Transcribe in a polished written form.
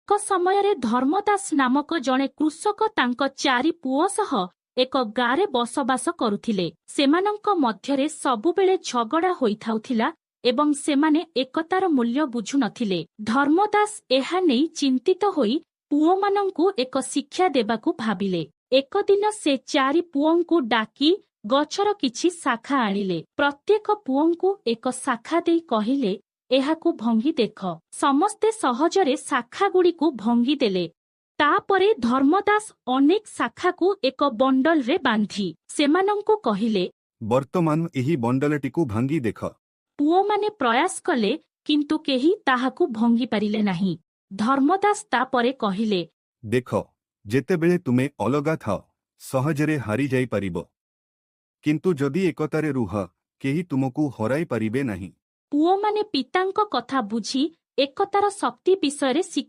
ଏକ ସମୟରେ ଧର୍ମଦାସ ନାମକ ଜଣେ କୃଷକ ତାଙ୍କ ଚାରି ପୁଅ ସହ ଏକ ଗାଁରେ ବସବାସ କରୁଥିଲେ। ସେମାନଙ୍କ ମଧ୍ୟରେ ସବୁବେଳେ ଝଗଡ଼ା ହୋଇଥାଉଥିଲା ଏବଂ ସେମାନେ ଏକତାର ମୂଲ୍ୟ ବୁଝୁନଥିଲେ। ଧର୍ମଦାସ ଏହା ନେଇ ଚିନ୍ତିତ ହୋଇ ପୁଅମାନଙ୍କୁ ଏକ ଶିକ୍ଷା ଦେବାକୁ ଭାବିଲେ। ଏକଦିନ ସେ ଚାରି ପୁଅଙ୍କୁ ଡାକି ଗଛର କିଛି ଶାଖା ଆଣିଲେ। ପ୍ରତ୍ୟେକ ପୁଅଙ୍କୁ ଏକ ଶାଖା ଦେଇ କହିଲେ, "ଏହାକୁ ଭଙ୍ଗି ଦେଖ।" ସମସ୍ତେ ସହଜରେ ଶାଖାଗୁଡ଼ିକୁ ଭଙ୍ଗିଦେଲେ। ତାପରେ ଧର୍ମଦାସ ଅନେକ ଶାଖାକୁ ଏକ ବଣ୍ଡଲରେ ବାନ୍ଧି ସେମାନଙ୍କୁ କହିଲେ, ବର୍ତ୍ତମାନ ଏହି ବଣ୍ଡଲଟିକୁ ଭାଙ୍ଗି ଦେଖ। ପୁଅମାନେ ପ୍ରୟାସ କଲେ, କିନ୍ତୁ କେହି ତାହାକୁ ଭଙ୍ଗି ପାରିଲେ ନାହିଁ। ଧର୍ମଦାସ ତାପରେ କହିଲେ, ଦେଖ, ଯେତେବେଳେ ତୁମେ ଅଲଗା ଥାଅ, ସହଜରେ ହାରି ଯାଇପାରିବ। କିନ୍ତୁ ଯଦି ଏକତାରେ ରୁହ, କେହି ତୁମକୁ ହରାଇ ପାରିବେ ନାହିଁ। ପୁଅମାନେ ପିତାଙ୍କ କଥା ବୁଝି ଏକତାର ଶକ୍ତି ବିଷୟରେ ଶିକ୍ଷା